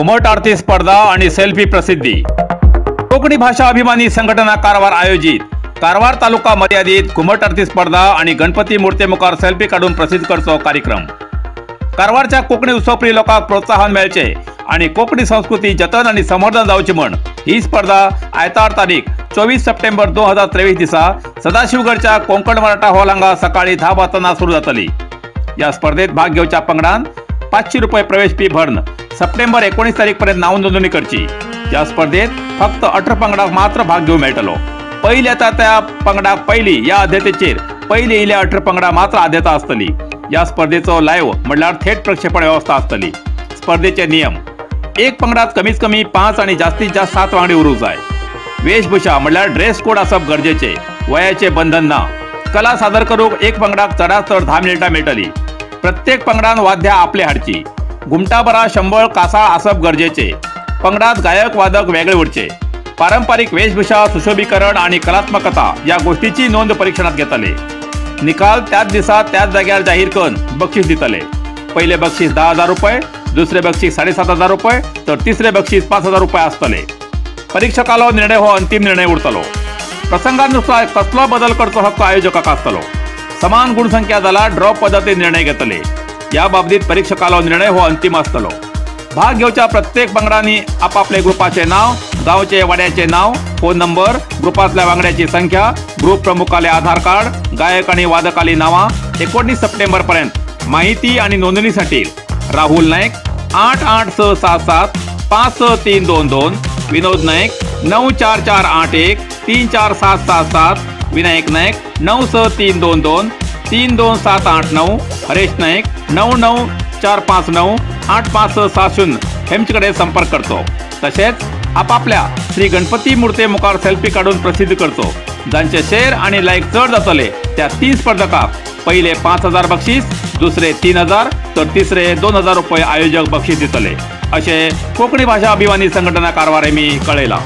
घुमट आरती स्पर्धा आणि सेल्फी प्रसिद्धी। कोकणी भाषा अभिमानी संघटना कारवार आयोजित कारवार तालुका मर्यादित घुमट आरती स्पर्धा आणि गणपती मूर्तीमुखार सेल्फी काढून प्रसिद्ध करचो कार्यक्रम। कारवारच्या कोकणी उत्सवप्रिय लोकांक प्रोत्साहन मेळचे आणि कोकणी संस्कृती जतन आणि संवर्धन जावची म्हण ही स्पर्धा आयतार तारीख 24 सप्टेंबर 2023 दिसा सदाशिवगडच्या कोंकण मराठा हॉल हांगा सकाळी 10 वाजता सुरू जातली। या स्पर्धेत भाग घेवच्या पंगडान 500 रुपये प्रवेश फी भरून सप्टेंबर 19 तारीख पर्यंत नाव नोंदणी करची। या स्पर्धेत फक्त 18 पंगडाक मात्र भाग घेऊ मेळटलो। पहिले येता त्या पंगडाक पहिली या आद्यतेचेर पहिले येयल्या 18 पंगडा मात्र आद्यता आसतली। या स्पर्धेचो लायव्ह म्हणल्यार थेट प्रक्षेपण व्यवस्था आसतली। स्पर्धेचे नियम: एक पंगडात कमीत कमी 5 आणि जास्तीत जास्त 7 वांगडी उरूंक जाय। वेशभूषा म्हणल्यार ड्रेस कोड आसप गरजेचे। वयाचे बंधन ना। कला सादर करूक एक पंगडाक चडात चड 10 मिनटां मेळटली। प्रत्येक पंगडान वाद्या आपले हाडची। घुमटाबरा शंबळ कासाळ आसप गरजेचे। पंगडात गायक वादक वेगळे उरचे। पारंपरिक वेशभूषा सुशोभीकरण आणि कलात्मकता या गोष्टीची नोंद परीक्षणात घेतले। निकाल त्याच दिसा त्याच जाग्यार जाहीर करून बक्षीस दितले। पहिले बक्षीस 10,000 रुपये, दुसरे बक्षीस 7,500 रुपये तर तिसरे बक्षीस 5,000 रुपये आसतले। परीक्षकालो निर्णय हो अंतिम निर्णय उरतलो। प्रसंगानुसार कसलो बदल करचो हक्क आयोजकाक आसतलो। समान गुणसंख्या जाल्यार ड्रॉ पद्दतीन निर्णय घेतले। या बाबतीत परीक्षकालो निर्णय हो अंतिम आसतलो। भाग घेवच्या प्रत्येक पंगडांनी आपापले ग्रुपाचे नाव, गावचे वाड्याचे नाव, फोन नंबर, ग्रुपातल्या वांगड्याची संख्या, ग्रुप प्रमुखाले आधार कार्ड, गायक आणि वादकाली नावा 19 सप्टेंबर पर्यंत माहिती आणि नोंदणीसाठी राहुल नाईक 88677 56322, विनोद नाईक 94481 34777, विनायक नाईक 96322 32789, हरेश नाईक 99459 85670 हेमच्याकडे संपर्क करतो। तसेच आपापल्या श्री गणपती मूर्ती मुखार सेल्फी काढून प्रसिद्ध करतो। जांचे शेअर आणि लाईक चड जातले त्या 3 स्पर्धकांक पहिले 5,000 बक्षीस, दुसरे 3,000 तर तिसरे 2,000 रुपये आयोजक बक्षीस दितले, असे कोकणी भाषा अभिमानी संघटना कारवार मी कळयला।